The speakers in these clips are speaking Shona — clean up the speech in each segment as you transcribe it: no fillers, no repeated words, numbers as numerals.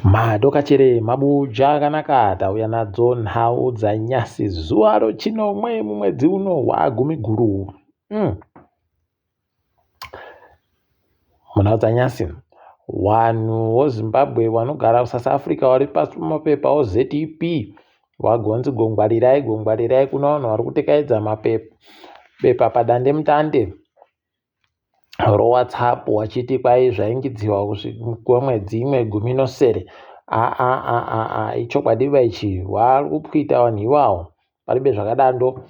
Madokachere mabuja akanaka tauya nadzo nhau dzanyasi zuva rochinomwe mumwedzi uno wagumiguru. Munhau dzanyasi wanhu woZimbabwe wanogara kuSouth Africa wari pasi pemapepa oZEP wagonzi gongwarirai gongwarirai kuna vanhu vari kutekaidza mapepa padandemutande. roWhatsApp wachiti kwai zvaingidziwa kwemwedzi imwe 16 aa ichokwadi ba ichi vari kupwita vanhu iwawo paribe zvakadando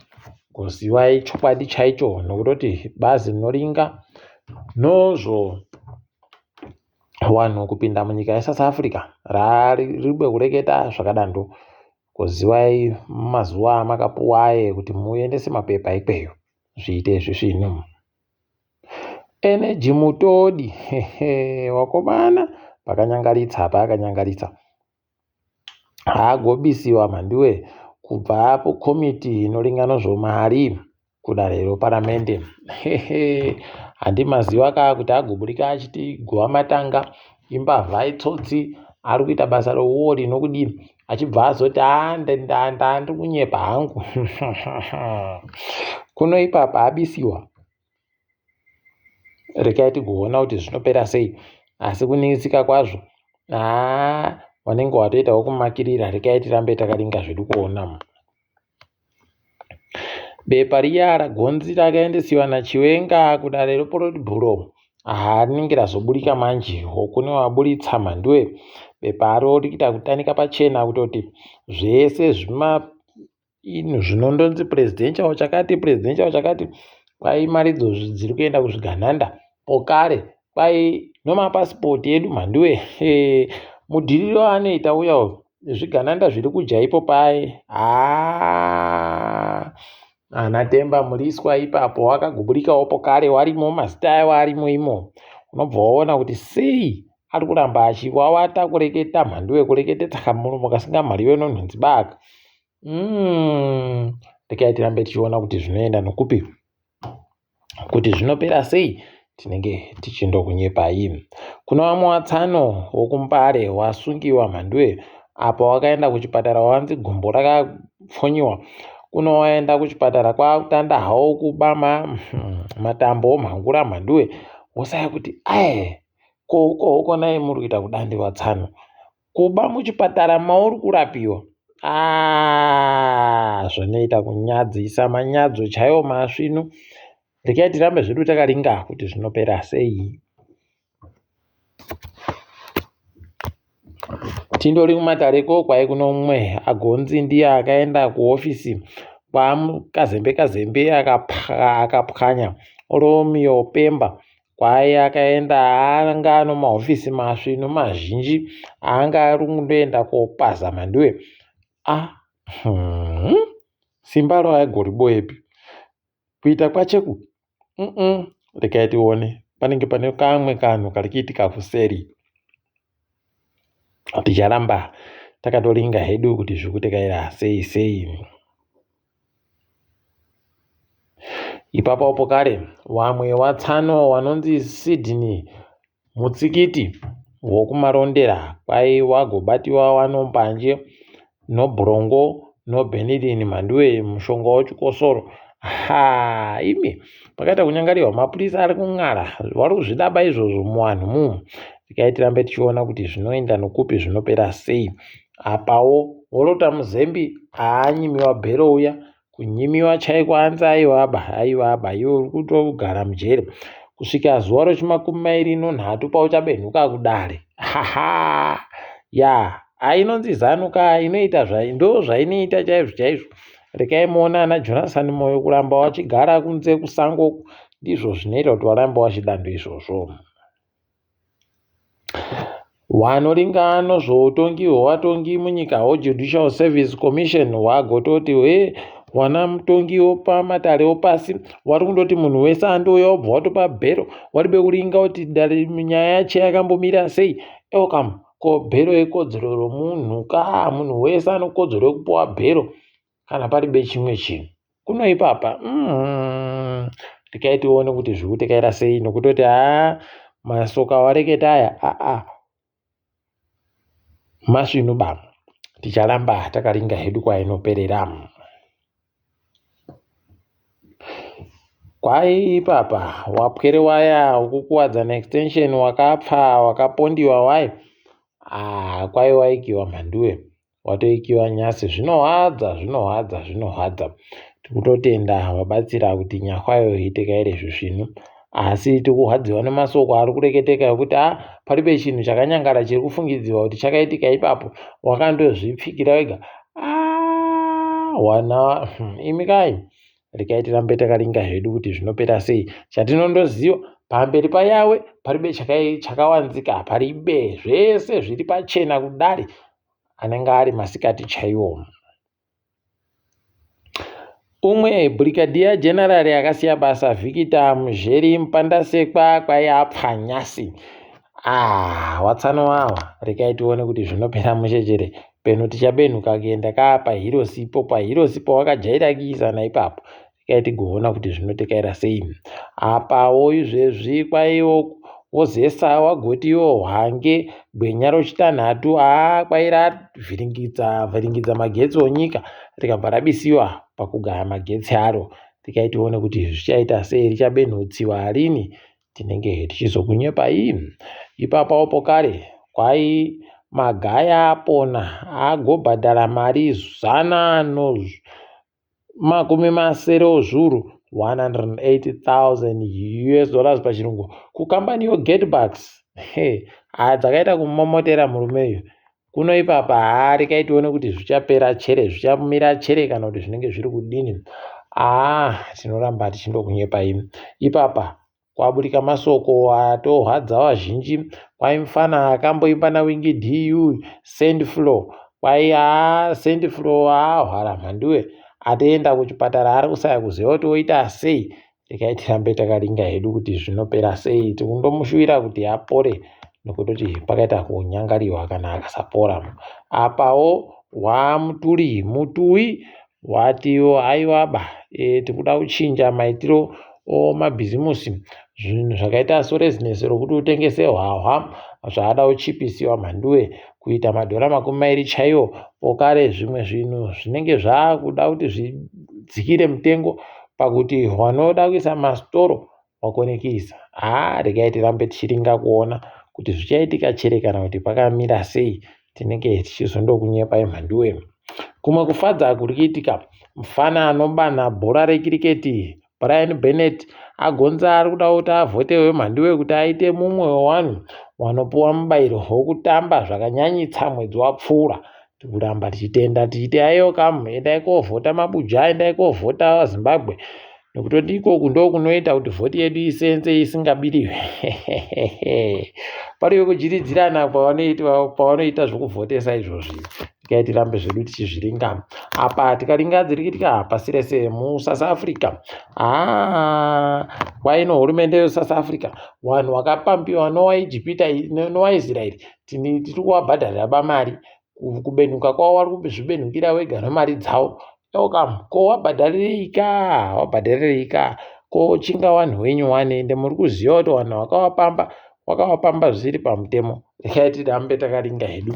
kuzivai chokwadi chaicho nokutoti bazi rinoringa nozvo vanhu kupinda munyika yeSouth Africa raribe kureketa zvakadando kuzivai mazuva amakapuwa aye kuti muendese mapepa ikweyo zviite zvisvinu. Energy Mutodi wakomana pakanyangaritsa apa akanyangaritsa haagobisiwa mhanduwe kubva kukomiti inoringana zvomari kudare reparamende handimaziva ka kuti agoburika achiti guva matanga imbavha itsotsi ari kuita basa reuori nokudii achibva azoti haa ndandiri kunyepa hangu kuno ipapa abisiwa rekai tigoona kuti zvinopera sei asi kuningisika kwazvo haa wanenge watoitawo kumakirira rekai tirambe takaringa zvedu kuona Bepa riya ragonzi rakaendesiwa naChiwenga kudare rePolitburo haa rinenge razoburika manje kune waburitsa mhanduwe beparo rikuita kutanika pachena kutoti zvese zvima zvinondonzi presidential chakati presidential chakati kwai mari idzozvi dziri kuenda kuzvigananda pokare kwai nomapasipoti edu mhanduwe mudhiriro anoita uya uyu zvigananda zviri kudya ipo paye haa ana Temba Mliswa ipapo wakaguburikawo pokare warimo mazita ayo arimo imo unobva waona kuti sei ari kuramba achiwawata kureketa mhanduwe kureketetsa kamuromo kasingamhariwe nonhunzi baka rekai tirambe tichiona kuti zvinoenda nokupi kuti zvinopera sei tinenge tichindokunyepai. Kuna vamwe vatsano wokuMbare wasungiwa mhanduwe apa wakaenda kuchipatara wanzi gumbo rakapfonyiwa kuno waenda kuchipatara kwakutanda hawo kuba matambo omhangura mhanduwe wosaya kuti ae ko uko ukonai muri kuita kudandiwa tsano Kuba muchipatara mauri kurapiwa aah zvinoita kunyadzisa manyadzo chaiwo masvinu regai tirambe zvedu takaringa kuti zvinopera sei. Tindori kumatare ko kwai kuno mumwe agonzi ndiye akaenda kuhofisi kwaKazembe Kazembe akapwanya Romeo Pemba Kwai akaenda anga ano mahofisi masvinu mazhinji aanga ari kundoenda kopaza mhanduwe a ah, simba ro aigoriboepi kuita kwacheku mm regai tione panenge pane kamwe kanhu kari kuitika kuseri ticharamba takatoringa hedu kuti zviri kutekaira sei sei Ipapo pokare wamwe watsano wanonzi Sydney Mutsikiti wokuMarondera kwai wagobatiwa wanombanje nobrongo nobenidini mhanduwe mushonga wechikosoro haa imi pakaita kunyangariwa mapurisa ari kun'ara vari kuzvidaba izvozvo muvanhu mumu tikai tirambe tichiona kuti zvinoenda nokupi zvinopera sei Apawo Wolota Muzembi haanyimiwa bhero uya kunyimiwa chaiko hanzi aiwaba aiwaba iwe uri kutogara mujeri kusvika zuva rechimakumi mairi nonhatu pauchabenhuka kudare haha ya ainonzi zanu ka inoita zva ndo zvainoita chaizvo chaizvo rekai muone ana Jonathan Moyo kuramba wachigara kunze kusango ndizvo zvinoita kuti warambe wachidando izvozvo. Hwanoringano zvoutongi hwevatongi munyika hweJudicial Service Commission hwagototi he wana mutongi wopamatare opasi wari kundoti munhu wese andouya wobva watopa bhero wari bekuringa kuti dare nyaya yacho yakambomira sei elcam ko bhero ikodzero romunhu ka munhu wese anokodzero yekupiwa bhero kana pari bechimwe chinhu kuno ipapa regai tione kuti zviri kutekaira sei nokutoti haa masoka awareketa aya aa. Masvinu ba. Ticharamba takaringa hedu kwainoperera. Kwai ipapa wapwere waya ukukuwadzana extension wakapfa wakapondiwa wai ah, kwai waikiwa mhanduwe watoikiwa nyasi zvinohwadza zvinohwadza zvinohwadza tikutotenda vabatsira kuti nyahwayo itekaire zvisvinu asi tikuhwadziwa nemasoko ari kureketeka ekuti a ah, paribe chinhu chakanyangara chiri kufungidziwa kuti chakaitika ipapo wakandozvipfikira wega ah, wana imi kai regai tirambe takaringa hedu kuti zvinopera sei chatinondoziva pamberi payawe paribe chakawanzika paribe zvese zviri pachena kudari anenge ari masikati chaiwo Umwe Brigadier General akasiya basa Victor Muzheri Mupandasekwa kwai apfa nyasi. Ah, watsano awa rekai tione kuti zvinopera mushe chere. Peno tichabenhuka kuenda kaa paHirosi ipo paHirosi pawakajaira kuisana ipapo. Regai tigoona kuti zvinotekaira sei. Apawo izvezvi kwaiwo wozesa wagoti iwo hwange gwenya rochitanhatu haa kwai ravhiringidza vhiringidza magetsi onyika rikabva rabisiwa pakugaya magetsi aro. Regai tione kuti zvichaita sei richabenhutsiwa rini tinenge tichizokunyepai. Ipapawo pokare kwai magaya apona agobhadhara mari zana no 60 ozviuru, 180,000 US dollars pachirungu, kukambani yoGetbucks. Hey, haa dzakaita kumomotera murume uyu. Kuno ipapa haa rekai tione kuti zvichapera chere, zvichamira chere kana kuti zvinenge zviri kudini. Haa tinoramba tichindokunyepai. Ipapa Kwaburika masoko atohwadza vazhinji kwai mfana akamboimba naWinky D uyu Saintfloew kwai haa Saintfloew ahwara mhanduwe atoenda kuchipatara ari kusaya kuziva kuti oita sei regai tirambe takaringa hedu kuti zvinopera sei tikundomushuwira kuti apore nokutoti pakaita kunyangariwa kana akasapora apawo wamuturi mutui Watiwo haiwaba e, tikuda kuchinja maitiro omabhizimusi zvinhu zvakaita sorezinesi rokuti utengese hwahwa zvaada kuchipisiwa mhanduwe kuita madhora 20 chaiwo pokare zvimwe zvinhu zvinenge zvaakuda kuti zvidzikire mutengo pakuti wanoda kuisa masitoro wakonekisa haa regai tirambe tichiringa kuona kuti zvichaitika chere kana kuti pakamira sei tinenge tichizondokunyepai mhanduwe kumwe kufadza kuri kuitika mufana anobanha bhora rekiriketi Brian Bennett agonza ari kuda kuti avhotewe mhanduwe kuti aite mumwe wewanhu wanopuwa mubayiro wokutamba zvakanyanyitsa mwedzi wapfuura tikuramba tichitenda tichiti aiyo kamu endai kovhota mabuja endai kovhota Zimbabwe Nokutoti ikoku ndokunoita kuti vhoti yedu isenze isingabiriwe. Pariwo kujiridzirana pavanoita zvokuvhotesa izvozvi. Tikai tirambe zvedu tichizviringa. Apa tikaringa dziri kuitika pasi rese muSouth Africa. Ah, kwaino hurumende yeSouth Africa vanhu vakapambiwa nowaIjipita nowaIsraeri tiri kuvabhadharira bamari kubenuka kwavo vari kuzvibenukira wega nemari dzavo Welcome. Ko wabhadharirei ka? Wabhadharirei ka? Ko chinga wanhu wenyu wani ende muri kuziva kuti vanhu vakavapamba wakavapamba zvisiri pamutemo. Regai tirambe takaringa hedu.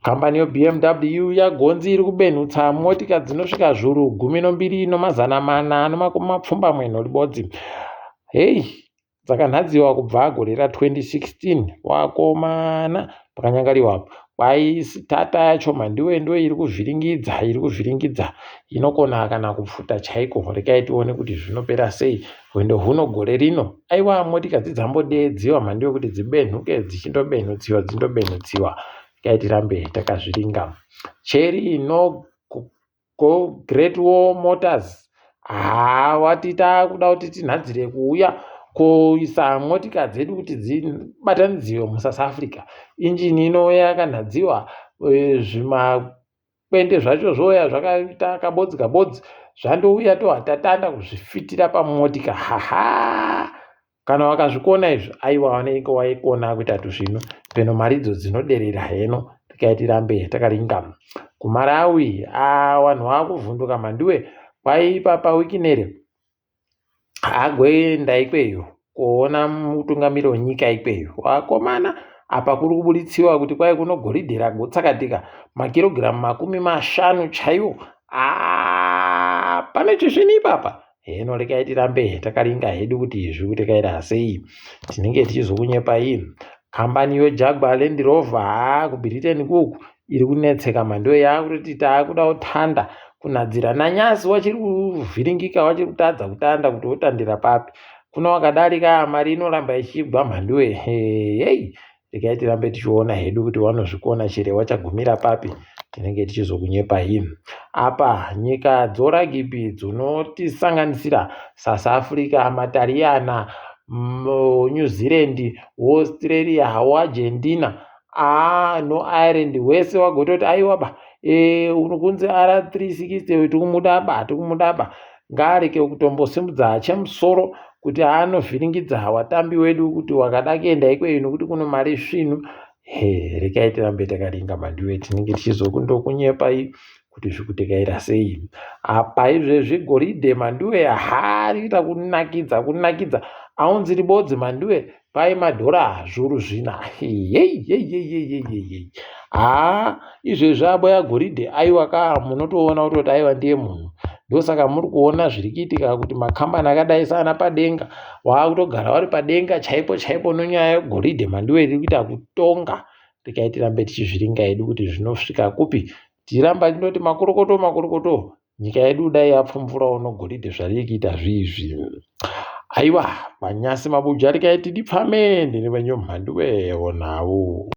Kambani yoBMW yagonzi iri kubenhutsa motika dzinosvika zvuru 12,481 noribodzi. Hei, dzakanhadziwa kubva gore ra 2016 wakomana pakanyangariwa apo kwai tata yacho mhandiwe ndo iri kuvhiringidza iri kuvhiringidza inokona kana kupfuta chaiko rekai tione kuti zvinopera sei hwendo huno gore rino aiwa motikadzi dzambodeedziwa mhandiwe kuti dzibenhuke dzichindobenhutsiwa dzindobenhutsiwa rekai tirambe takazviringa cheri no Go Great Wall Motors haa wati takuda kuti tinhadzire kuuya kuisa motika dzedu kuti dzibatanidziwe muSouth Africa. Injini inouya yakanhadziwa eh, zvimakwende zvacho zvouya zvakaita kabodzi kabodzi zvandouya tohatatanda kuzvifitira pamotika haha Kana wakazvikona izvi aiwa wanenge waikona kuita tuzvinu peno maridzo dzinoderera heno tikai tirambe takaringa kumarawi a wanhu wakuvhunduka mhanduwe kwaipa pawikinere agoenda ikweyo kuona mutungamiri wenyika ikweyo wakomana Apa kuri kuburitsiwa kuti kwai kuno goridhe ragotsakatika makirogiramu 50 chaiwo. Aa, pane chisvini ipapa. Heno rekai tirambe takaringa hedu kuti zviri kutekaira sei. Tinenge tichizokunyepai. Kambani yoJaguar Land Rover haa kuBritain kuku iri kunetseka mhanduwe yaakutoti taakuda kutanda kunhadzira nanyasi wachiri kuvhiringika wachiri kutadza kutanda kuti wotandira papi kuna wakadarika mari inoramba ichigwa mhanduwe hei regai tirambe tichiona hedu kuti wanozvikona chere wachagumira papi tinenge tichizokunyepai apa nyika dzoragibi dzinotisanganisira South Africa matariyana New Zealand Australia Argentina aa noIreland wese wagototi aiwa ba e, unokunzi R360 tikumuda ba tikumuda ba ngaareke kutombosimudza chemusoro kuti anovhiringidza watambi wedu kuti wakada kuenda ikweyo nokuti kuno mari svinu. He rekai tirambe takaringa mhanduwe tinenge tichizokundokunyepai kuti zvikutekaira sei. Apa izvezvi goridhe mhanduwe ha rikuita kunakidza kunakidza aunzi ribodzi mhanduwe pai madhora 4,000. Heyeyeyeyeyeyey haa izvezvi aboya goridhe aiwa ka munotoona kutoti aiwa ndiye munhu. Ndosaka muri kuona zviri kuitika kuti makambani akadai saana Padenga waakutogara wari padenga chaipo chaipo nonyaya yegoridhe mhanduwe iri kuita kutonga. Rekai tirambe tichizviringa hedu kuti zvinosvika kupi. Tiramba tindoti makorokoto makorokoto nyika yedu dai yapfumvurawo nogoridhe zvariri kuita zviizvi. Aiwa panyasi mabuja rekai tidipfame ndini wenyu mhanduwe wonawo.